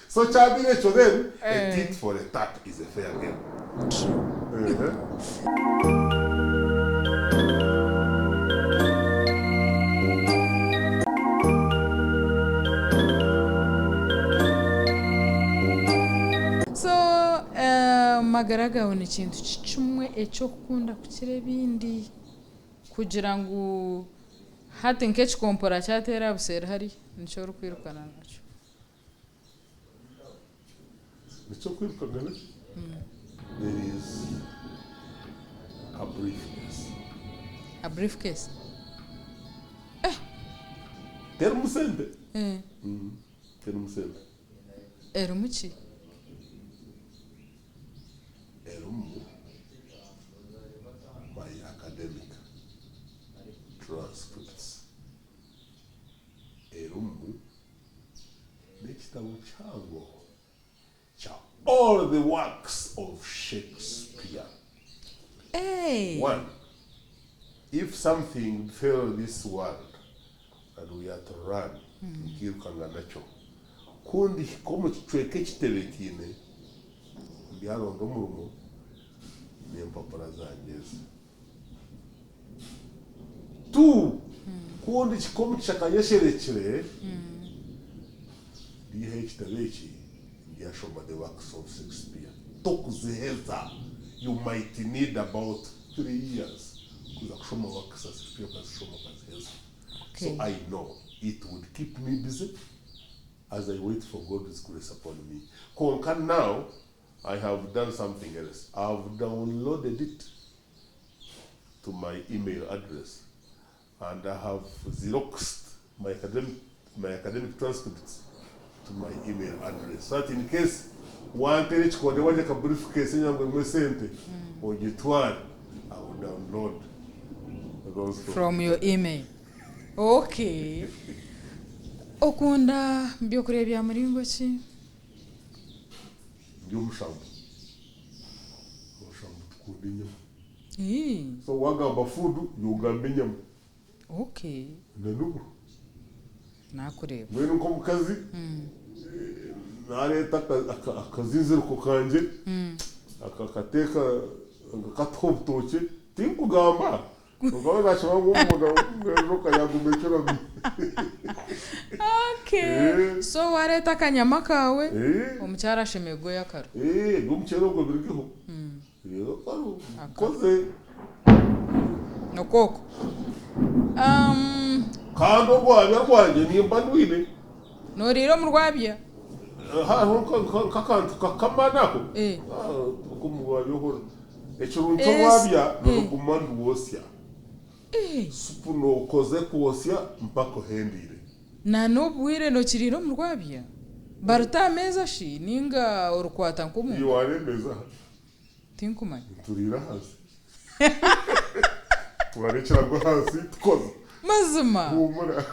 So kyabaire ekyo then a tit for a tat is a fair game. True. So omu magara gaawe ni kintu ki kimwe eki orikukunda kukira ebindi? Kugira ngu hati nk'ekikompora kyateera aha buseeri hariya, nikyo orikwirukana nakyo. Nikyo orikwirukana nakyo? There is a briefcase. A briefcase? Terimu sente? Terimu sente. Erimu ki? Erimu my academic transcripts. Erimu n'ekitabo kihango kya all the works of Shakespeare. Hey! One, if something befell this world and we are to run, nkiirukanga nakyo. Ku ndihika omu kicweka ekitebeekaine, ndyaronda omurimo n'empapura zangye ezi. Tu, ku ndihika omu kishaka nyesherekire, ndiihayo ekitabo eki ndyashoma The Works of Shakespeare. Tokuziheza, you might need about 3 years kuza kushoma Works za Shakespeare okazishoma okaziheza. So I know it would keep me busy as I wait for God's grace upon me. Kwonka now I have done something else, I have downloaded it to my email address and I have xeroxed my academic, my academic transcripts to my email address so that in case wanteera ekikonde wangye ka briefcase enyangwe erimu esente ogitware, I will download those from From your email. Okay. Okunda byokurya bya muringo ki? Ndi omushambo. Abashambo tukunda enyama. So wagamba food, iwe ogamba enyama. Okay. Na n'obu. Nakureeba. Mbwenu nk'omukazi, nareeta akazinziriko kangye, akakateeka, nkakataho obutookye, tinkugamba, kwonka we nakimanya ngu omunda enjoka yaguma ecurami. Okay. So wareeta akanyama kaawe, omukyara ashemereire kugoya akaro. Eby'omuceeri ogwo birigeho. Reero akaro nkoze. Nikwo okwo. Kandi orwabya rwangye nimba ndwine. Nooriira omu rwabya? Hariho nk'akantu kakamaani ako, omu rwabya ohurira. Ekirungi ky'orwabya niruguma nirwosya. Supu nookoza ekwosya mpaka ohendeire. Na n'obwire nookiriira omu rwabya? Baruta aha meeza shi nainga orukwata nk'omu Iwe ngaro? waareeba emeeza aha? Tinkumanya. Nituriira ahansi. Twara ekirago ahansi tukoza. Mazima? Huumura.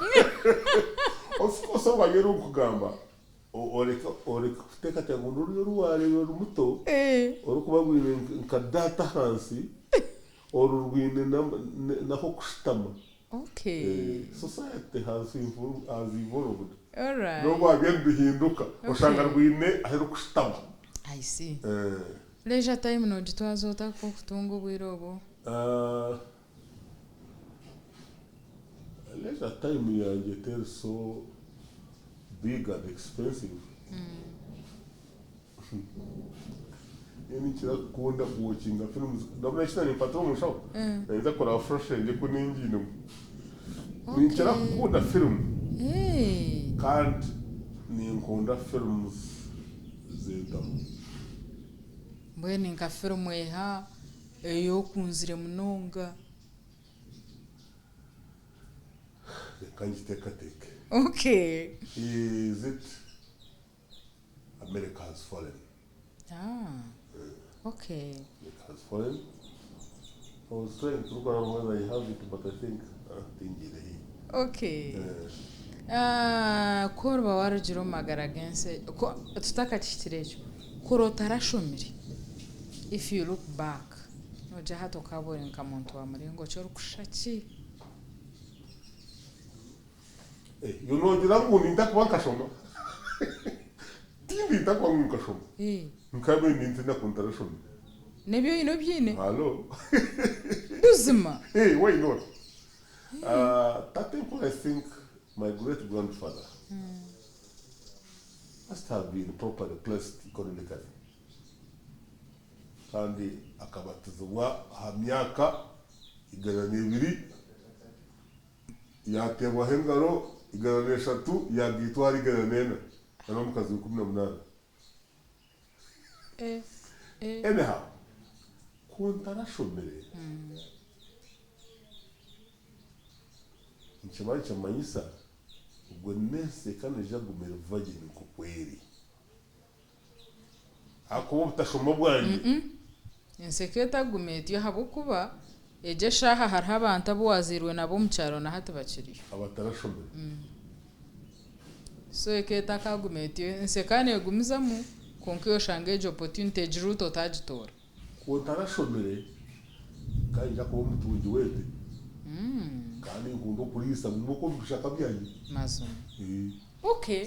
Of course orwabya oru nkugamba, oreke oreke kuteekateeka ngu n'orurya oru waareeba ori muto, orikuba rwine nka data ahansi, oru rwine n'ah'okushutama. Okay. Society has has evolved. Alright. N'orwabya niruhinduka, oshanga rwine ahu rurikushutama. I see. Leisure time nogitwaza ota okutunga obwire obwo? Leisure time yangye teri so big and expensive. Nyowe ninkira kukunda ku watchinga films. Ndabona eki naninkwatira omu nshaho, nayeza kuraba flash ku ningiinemu. Ninkira kukunda film kandi ninkunda films z'entaro. Mbwenu nka firimu eha ei okunzire munonga? Reka ngiteekateeke. Okay. Is it America has fallen? Ah, okay. America has fallen. I was trying to look around whether I have it, but I think tingiire haihi. Okay. Ah, ku oriba warugire omu magara g'ensi, tutakakihikire ekyo, kuri otarashomire, if you look back, nogira hati okaba ori nka muntu wa muringo ki, orikushusha ki? Iwe noogira ngu nintakuba nkashoma? Tindi ntakuba ngu nkashoma. Nkabaire nintiina ku ntarashome. N'ebi oine obyine? Halo. Buzima? Why not? Tatenkuru I think my great grandfather must have been properly placed economically. Kandi akabatizibwa aha myaka 102. Yaateebwaho engaro 103, yaagaitwa ahari 104, ari omukazi 18. Anyhow, ku ntarashomire, nikiba nikimanyisa obwo n'ensi eka neija kuguma eri virgin nk'oku eri. Ahakuba obutashoma bwangye. Ensi eka etaguma etyo ahabw'okuba egyo eshaaha hariho abantu abu waazairwe nabo omu kyaro na hati bakiriyo. Abatarashomire. So eka etakaguma etyo, ensi eka neegumizamu kwonka iwe oshanga egyo opportunity egi route otaagitoora. Ku otarashomire nkaba niinyija kuba omutungi w'ente kandi nkunda okuriisa bumwe omu bishaka byangye. Mazima. Okay.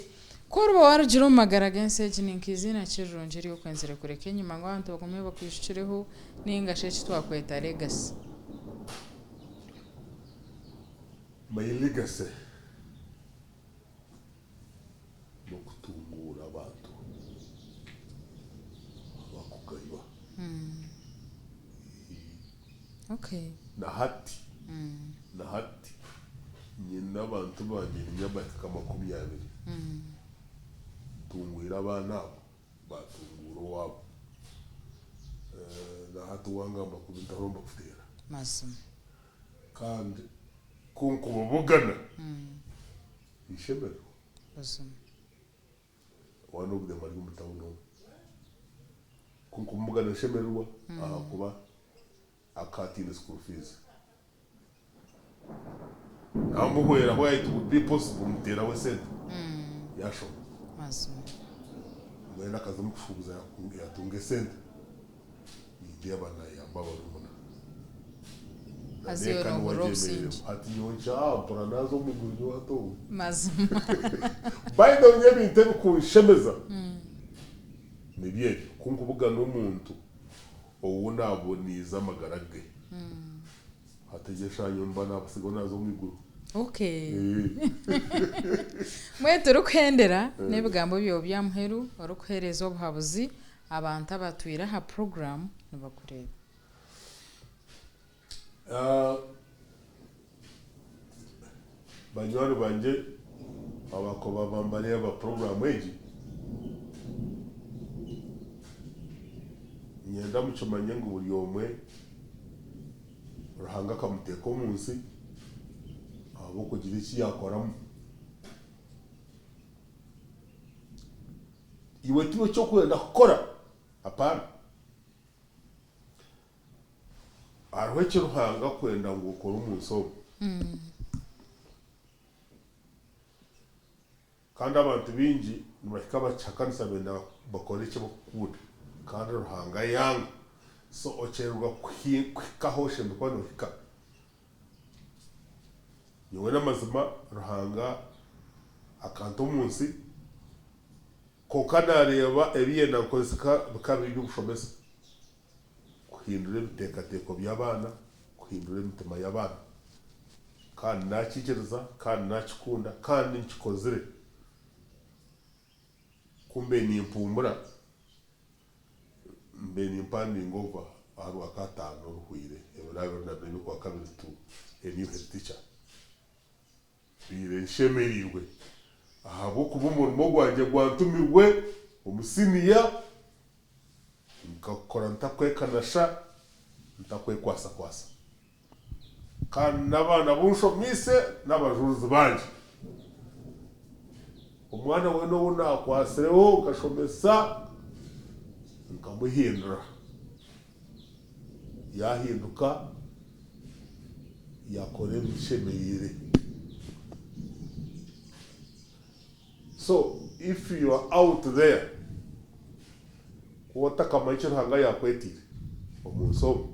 Ku oriba waarugire omu magara g'ensi egi, ni nk'eiziina ki rirungi eri okwenzire kureka enyima ngu abantu bagume bakwijukireho nainga shi eki twakweta legacy? My legacy n'okutunguura abantu abakugaywa. Na hati, na hati nyine abantu bangye niinya bahika nka 20. Ntungwire abaana abo, baatunguura owaabo. Na hati wangamba kubi ntahurira mbakuteera. Mazima. Kandi ku nkubabugana, nshemererwa. Buzima. One of them ari omu town omu. Ku nkumubugana nshemererwa ahakuba akaba ataine school fees. Namuhwera where it would be possible muteeraho esente yashoma. Mazima. Mbwenu akaza omu kushuubuza yatunga esente nindeeba nayamba abarumuna. Haza iwe N'eka niwe nohurira agyemereiremu. obusingye. Hati nyowe nkyampura naaza omu iguru nyowe hati obu. Mazima. By the way nyowe ebintu ebikunshemeza nibyo ebyo, ku nkubugana omuntu ou naaboniize amagara ge, hati egyo eshaaha nyowe mba naabatsigaho naaza omu iguru. Okay. Mbwenu turikuhendera n'ebigambo byawe by'aha muheru orikuheereza obuhabuzi abantu abatwire aha puroguraamu nibakureeba. Banywani bangye abakuba bambareeba puroguraamu egi, niinyenda mukimanye ngu buri omwe Ruhanga akamuteeka omu nsi ahabw'okugira eki yaakoramu. Iwe tiwe eki orikwenda kukora, hapana. Hariho eki Ruhanga akwenda ngu okore omu nsi omu. Kandi abantu baingi nibahika bakihakanisa benda bakore eki barikukunda kandi Ruhanga ayanga. So okyererwa kuhika ahu oshemereire kuba nohika. Nyowe n'amazima Ruhanga akanta omu nsi kwonka nareeba ebi yenda nkozese bikaba biri eby'obushomesa. Kuhindura ebiteekateeko by'abaana, kuhindura emitima y'abaana. Kandi nakiikiriza, kandi nakikunda, kandi nkikozire. Ku mbaire nimpuumura, mbaire nimpandinga over aha Rwakataano oruhweire, ebiro 24 by'Okwakabiri to a new head teacher. Mbaire nshemereirwe ahabw'okuba omurimo gwangye gwantumirwe omu siniya, nkakukora ntakwekanasha, ntakwekwasakwasa. Kandi n'abaana abu nshomeise n'abajurizi bangye. Omwana weena ou naakwatsireho nkashomesa, nkamuhindura. Yaahinduka yaakora ebishemereire. So if you are out there ku otakamanya eki Ruhanga yaakwetiire omu nsi omu,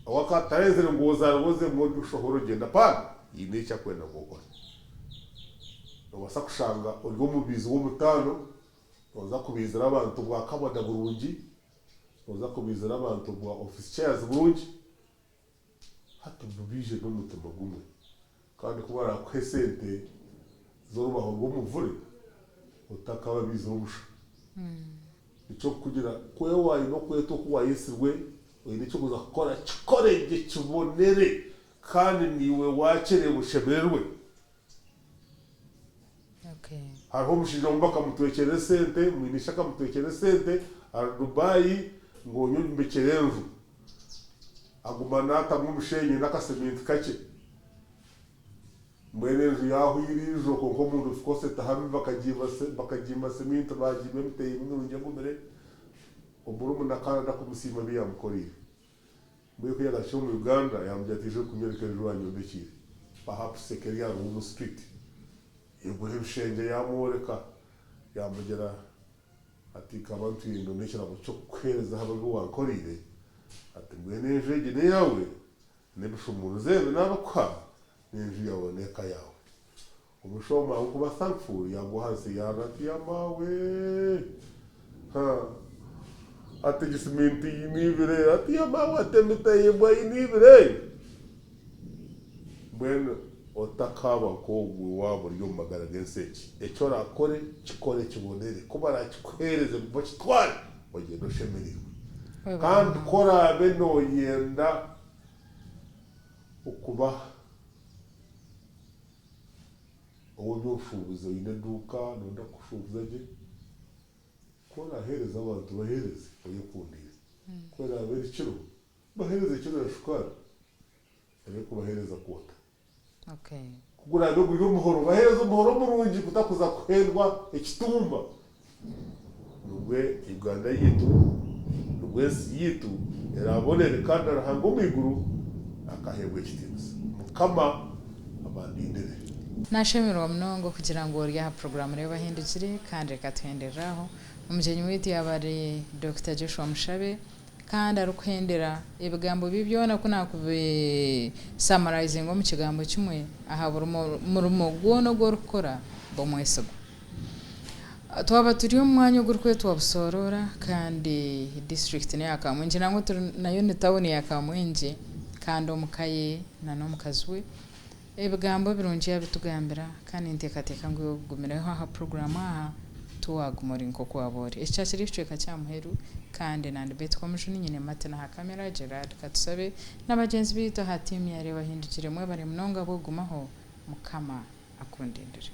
ou akaba atarenzire ngu ozaarwe oze ngu oshohore ogyende apaana, haine eki akwenda ngu okore. Noobaasa kushanga ori omubiizi w'omutaano, nooza kubiizira abantu bwa kabada burungi, Nooza kubiizira abantu bwa office chairs burungi, hati bubiije n'omutima gumwe. Kandi ku baraakuhe esente z'orubaho rw'omuvure, otakababiizire obusha. Nikyo nkugira ku waine okwetwa oku waayetsirwe, oine eki orikuza kukora, kikore gye kibonere kandi naiwe waakyereeba oshemererwe. Hariho omushaija omwe bakamutwekyera esente, mwine ishe akamutwekyera esente ari Dubai ngu onyombekyere enju. Aguma naatamu omusheenyi n'akasementi kakye. Mbwenu enju yaahwa eiriijo kwonka omundu of course etahami bakagiima seminti baagiima emiteeyi mirungi egumire. Omurumuna akaba arenda kumusiima ebi yaamukoreire. Mbwenu ku yaagarukire omu Uganda yaamugira ati ija okunyoreka enju wanyombekiire perhaps ekeri aha Ruhumu street. Yaigura ebishengye yaamworeka yaamugira ati nkaba ntwire ndonda ekirabo ky'okukuheereza ahabw'ebi wankoreire, ati mbwenu enju egi n'eyaawe n'ebishumuruzo ebi naabikuha n'enju yaawe n'eka yaawe. Omushaho ahabw'okuba thankful yaagwa ahansi yaarira ati yamaawe ha ati egi siminti eyiniibire ati yamaawe ati emitayimbwa eyiniibire. Mbwenu otakaaba nk'ogwo waaba ori omu magara g'ensi egi, eki oraakore kikore kibonere, ku baraakikuheereze bakitware ogyende oshemereirwe. Kandi ku oraabe nooyenda okuba Ow'eby'obushuubuzi oine eduuka nooyenda kushuubuza gye, ku oraaheereza abantu baheereze oyekundiire. Ku eraabe eri kiro, baheereze ekiro ya shukaari oreke kubaheereza kwota. Ku guraabe guri omuhoro, baheereze omuhoro murungi gutakuza kuhendwa ekitumba. Nibwo Uganda yaitu, nibwo ensi yaitu eraabonere kandi na Ruhanga omu iguru akaheebwa ekitiinisa. Mukama abandindire. Nashemererwa munonga okugira ngu ori aha puroguraamu Reeba Ahindukire kandi reka tuhenderere aho. Omugyenyi waitu yaaba ari Dokita Joshua Mushabe kandi arikuhendera ebigambo bye byona ku naakubi samarizinga omu kigambo kimwe aha buri murimo gwona ogu orikukora ba omwesigwa. Twaba turi omu mwanya ogurikwetwa Busoorora kandi disiturikiti n'eya Kamwengye nangwa turi nayo ni tawuni ya Kamwengye kandi omu ka ye n'omukazi we. Ebigambo birungi yabitugambira kandi ninteekateeka ngu iwe ogumireho aha puroguraamu aha tiwaaguma ori nk'oku waaba ori. Eki kyakiri ekicweka kya muheru kandi na ndi Betty Komujuni nyine Martin aha kamera, Gerard Katusabe na bagyenzi baitu aha tiimu ya Reeba Ahindukire. Mwebare munonga ahabw'okugumaho. Mukama akundindire.